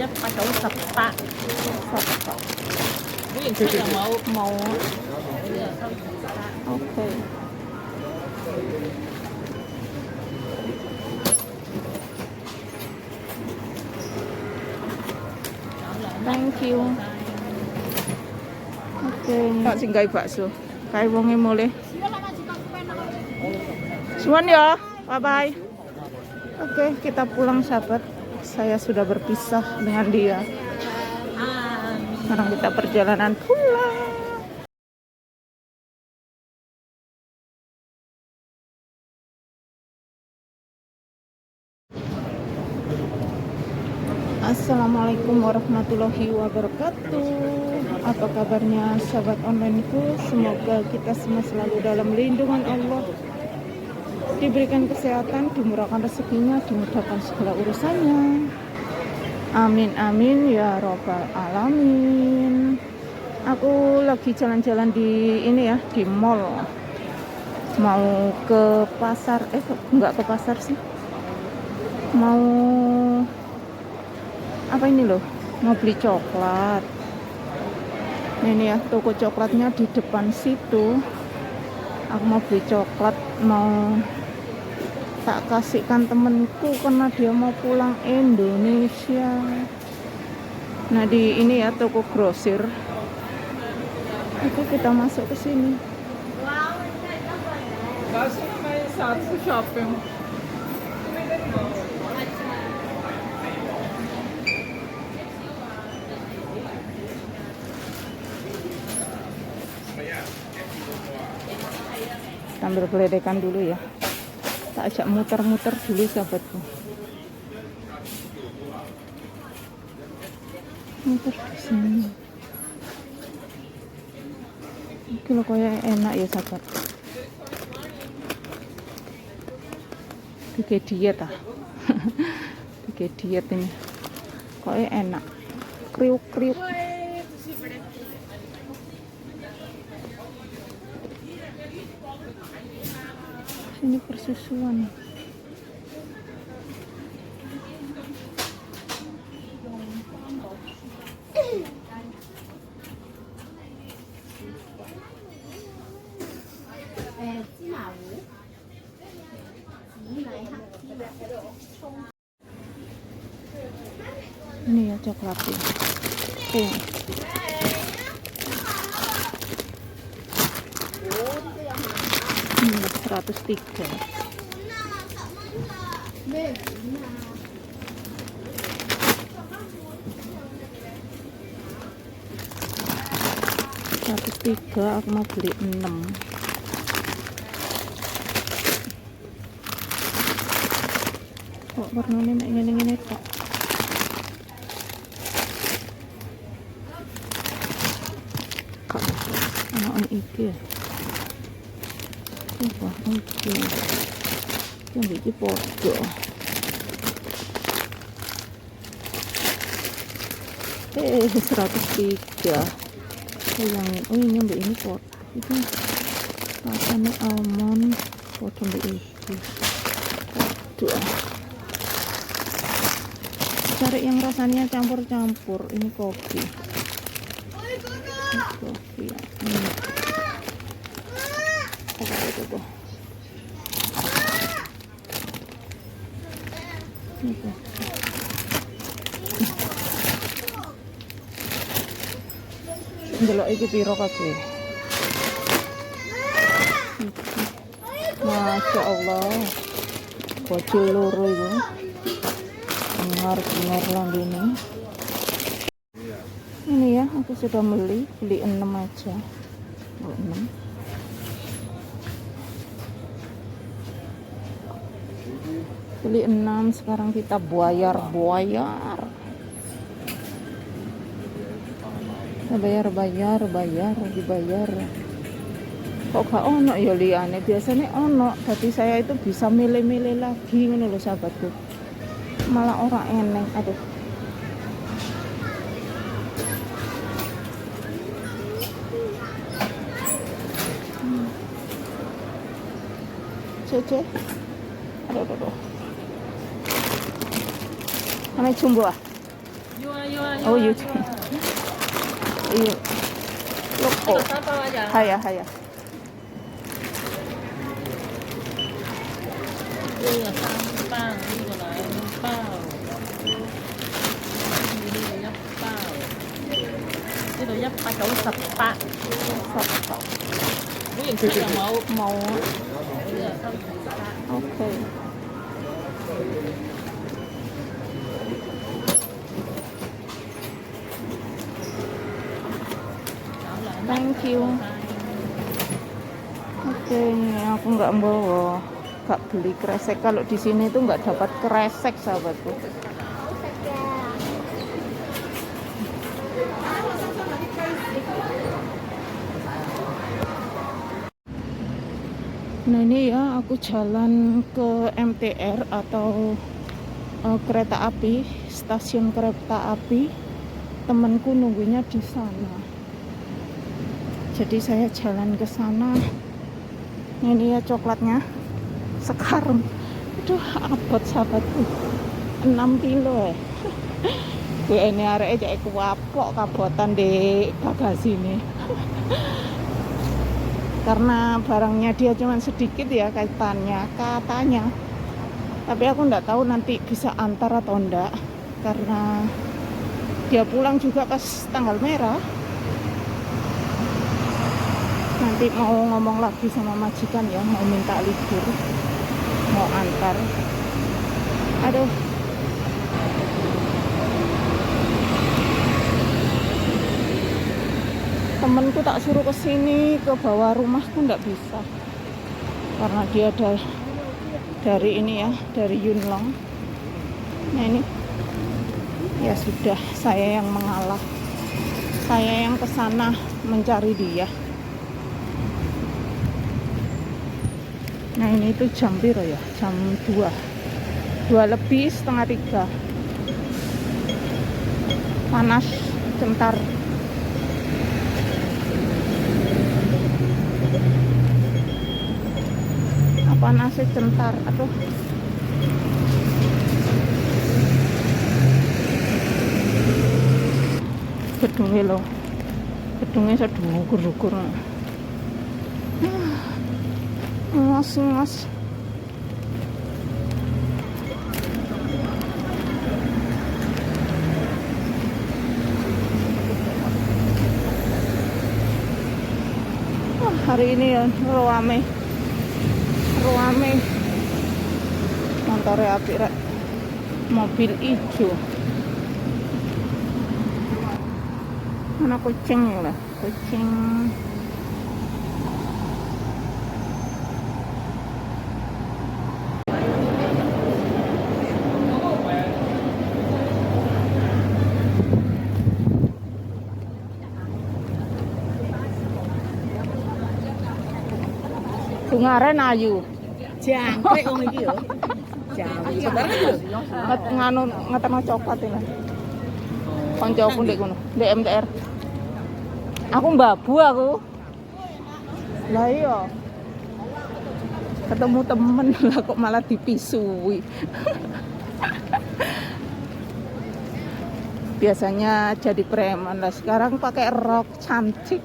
198。 十九。會員卡有冇？冇啊。OK。Thank you. Oke, tak sing gawe bakso. Kae wonge mulih. Suwun ya. Bye bye. Oke, kita pulang sahabat. Saya sudah berpisah dengan dia. Sekarang kita perjalanan pulang. Assalamualaikum warahmatullahi wabarakatuh. Apa kabarnya sahabat onlineku? Semoga kita semua selalu dalam lindungan Allah, diberikan kesehatan, dimurahkan rezekinya, dimudahkan segala urusannya. Amin amin ya robbal alamin. Aku lagi jalan-jalan di ini ya, di mall. Mau ke pasar, eh, nggak ke pasar sih. Mau apa ini loh, mau beli coklat. Nah, ini ya toko coklatnya di depan situ. Aku mau beli coklat, mau tak kasihkan temenku karena dia mau pulang Indonesia. Nah, di ini ya toko grosir. Oke, kita masuk ke sini. बस मैं 700 शॉप पे हूँ। Sambil geledekan dulu ya, tak ajak muter-muter dulu sahabatku, muter di sini. Iki lho, kayak enak ya sahabat. Bikin diet ah, bikin diet ini kok enak, kriuk kriuk. Ini persusuan. 芝麻糊、紫米黑芝麻。 Ini ya coklatnya. Tuh. 103. 咩款啊？ 103, aku mau beli 6. Kok warnanya mek ngene-ngene tok. Kok ana iki ya? Wah, iki. Iki ambek iki padha. Eh, 103. Oh, yang oh ini ambek ini kok. Itu rasanya almond padha ambek iki. Padha. Cari yang rasanya campur-campur. Ini kopi. Ini kopi ya. Ini. Apa itu tuh? Ini kopi. Ndelok iki piro kabeh. Iki. Masya Allah. Bocil loro iku. Bengar-bengar lambene. Ini ya, aku sudah beli, beli 6 aja. Oh, 6. Beli 6, sekarang kita bayar-bayar. Kita bayar, bayar, bayar, dibayar. Kok gak ono ya liyane? Biasanya ono. Jadi saya itu bisa milih-milih lagi ngono lho sahabatku. Malah ora eneng. Aduh. Cece. Aduh, aduh, aduh. Namanya jumbo ah? 要啊要啊。哦要。要六個。三包啊咋？係啊係啊。呢個三包，呢個兩包，呢個一包，呢度198。十會員卡有冇？冇啊。呢個收 O K。Thank you. Oke, ini aku nggak bawa, nggak beli kresek. Kalau di sini tuh nggak dapat kresek, sahabatku. Nah ini ya, aku jalan ke MTR atau kereta api, stasiun kereta api. Temanku nunggunya di sana. Jadi saya jalan ke sana. Ini ya coklatnya sekarung. Aduh, abot sahabatku. 6 kilo ya. Gue ini areke cek kuapok kabotan di bagasi ini. Karena barangnya dia cuma sedikit ya kaitannya, katanya. Tapi aku nggak tahu nanti bisa antar atau enggak, karena dia pulang juga pas tanggal merah. Nanti mau ngomong lagi sama majikan ya, mau minta libur, mau antar. Aduh. Temenku tak suruh ke sini, ke bawah rumahku nggak bisa. Karena dia dari ini ya, dari Yunlong. Nah ini, ya sudah, saya yang mengalah. Saya yang ke sana mencari dia. Nah ini itu jam piro ya? Jam 2. 2 lebih setengah 3. Panas centar. Panasnya centar, aduh. Gedungnya loh, gedungnya sedukur-dukur. Ngas-ngas. Wah, hari ini ya ruame. Ruame. Montore apik rek. Mobil ijo. Mana kucing lah, kucing. Dungaren ayu. Jangkrik wong iki yo. Jangkrik. Saudara iki lho. Nganu ngeterno coklat ini. Koncoku ndek kono, ndek MTR. Aku mbabu aku. Lah iya. Ketemu temen lah kok malah dipisui. Biasanya jadi preman lah, sekarang pakai rok cantik.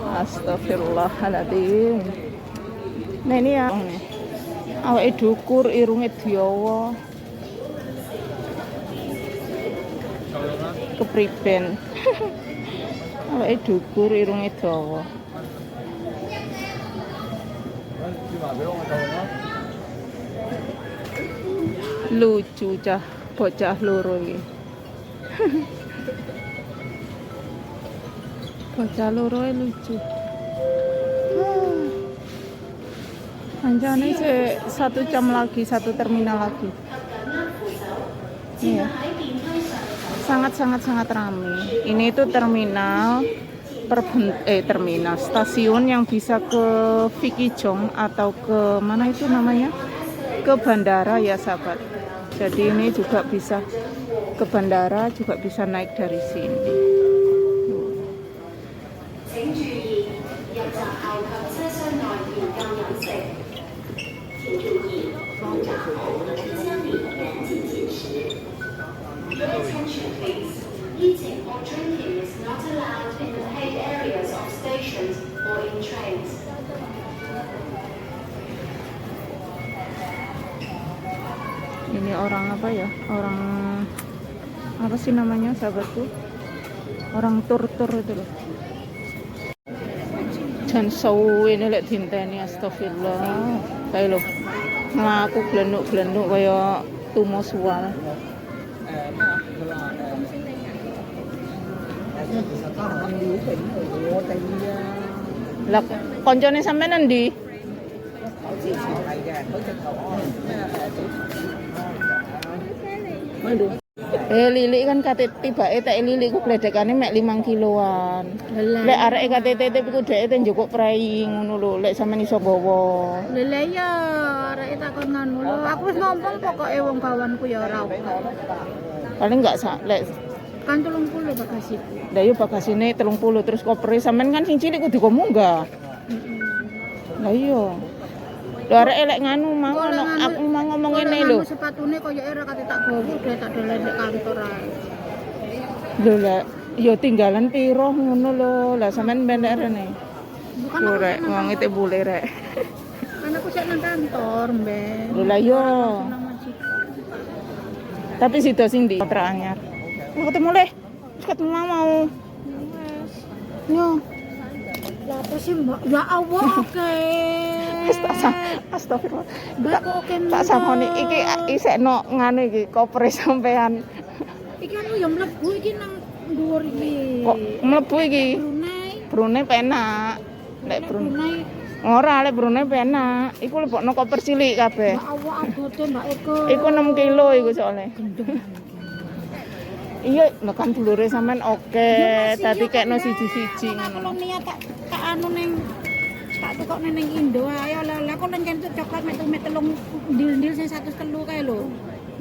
Astagfirullahaladzim. Nah ini ya, awake dukur, irunge diawa. Kepriben. Awake dukur, irunge dawa. Lucu cah bocah loro iki. Bocah loro lucu. Anjane 1 jam lagi, 1 terminal lagi. Iya. Sangat-sangat-sangat ramai. Ini itu terminal terminal stasiun yang bisa ke Fikijong atau ke mana itu namanya? Ke bandara ya sahabat. Jadi ini juga bisa ke bandara, juga bisa naik dari sini. Your attention, please. Eating or drinking is not allowed in the paid areas of stations or in trains. Ini orang apa ya? Orang apa sih namanya sahabatku? Orang tur-tur itu loh. Jan ini lek dinteni astagfirullah. Kae lho. Mlaku glenuk-glenuk kaya tumo suwal. Lah koncone sampean endi? Lilik kan kate tibake tek lilik ku gledekane mek 5 kiloan. Lek areke kate titip iku dheke njukuk prei ngono lho, lek sampean iso gawa. Lha ya areke takon ngono lho. Aku wis ngomong pokoke wong kawanku ya ora. Paling enggak lek kan 30 bagasiku. Lah iya bagasine 30 terus kopere sampean kan sing cilik kudu kok munggah. Lah iya. Lho areke lek nganu mau aku mau ngomong ngene lho. Sepatune koyo ora kate tak gowo udah tak dolen nek kantor ae. Lho lah ya tinggalan piro ngono lho. Lah sampean ben lek rene. Bukan Lho rek wong itu bule rek. Kan aku sik nang kantor, Mbak. Lho lah iya. Tapi sida sing ndi kontrak anyar. Ketemu leh. Wis ketemu mau. Yo. Lah apa sih, Mbak? Ya Allah, oke. Astagfirullah. Mbak kok oke. Tak samoni iki isekno nganu iki kopere sampean. Iki anu ya mlebu iki nang dhuwur iki. Kok mlebu iki? Brunei. Brunei penak. Lek Brunei. Ora, lek Brunei penak. Iku lebokno koper cilik kabeh. Ya Allah abote Mbak Eko. Iku 6 kilo iku soalnya. Iya, lho kan dulure sampean oke. Dadi kekno siji-siji ngono. Niat tak anu ning tak tukokne ning Indo ae oleh-oleh aku nang kene coklat mek 3 ndil-ndil sing 103 kae lho.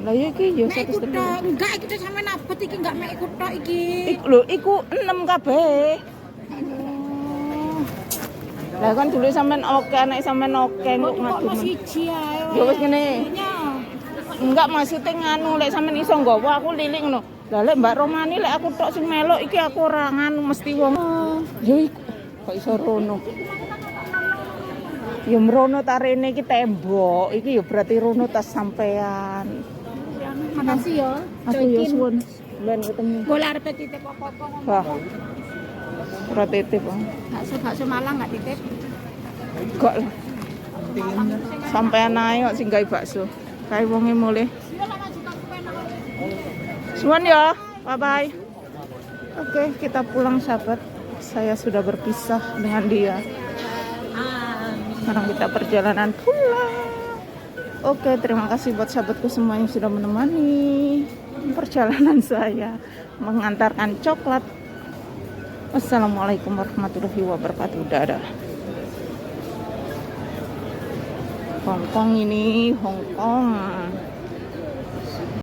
Lah iya iki ya 103. Enggak iki sampean abot iki enggak mek iku tok iki. Iku lho iku 6 kabeh. Lah kan dulu sampean oke, anak sampean oke kok ngadu. Siji ae. Ya wis ngene. Enggak maksudnya nganu lek sampean iso nggawa aku lilik ngono. Lah lek Mbak Romani lek aku tok sing melok iki aku ora nganu mesti wong. Ya iku kok iso rono. Ya mrono ta rene iki tembok, iki ya berarti rono tas sampean. Makasih ya. Aku ya suwun. Ben ketemu. Boleh arep titip apa-apa ngomong. Wah. Ora titip. Bakso Malang enggak titip? Kok lah. Sampean ae kok sing gawe bakso. Kae wonge mulih. Suwun ya. Bye bye. Oke, kita pulang sahabat. Saya sudah berpisah dengan dia. Sekarang kita perjalanan pulang. Oke, terima kasih buat sahabatku semua yang sudah menemani perjalanan saya mengantarkan coklat. Wassalamualaikum warahmatullahi wabarakatuh. Dadah. Hong Kong ini, Hong Kong.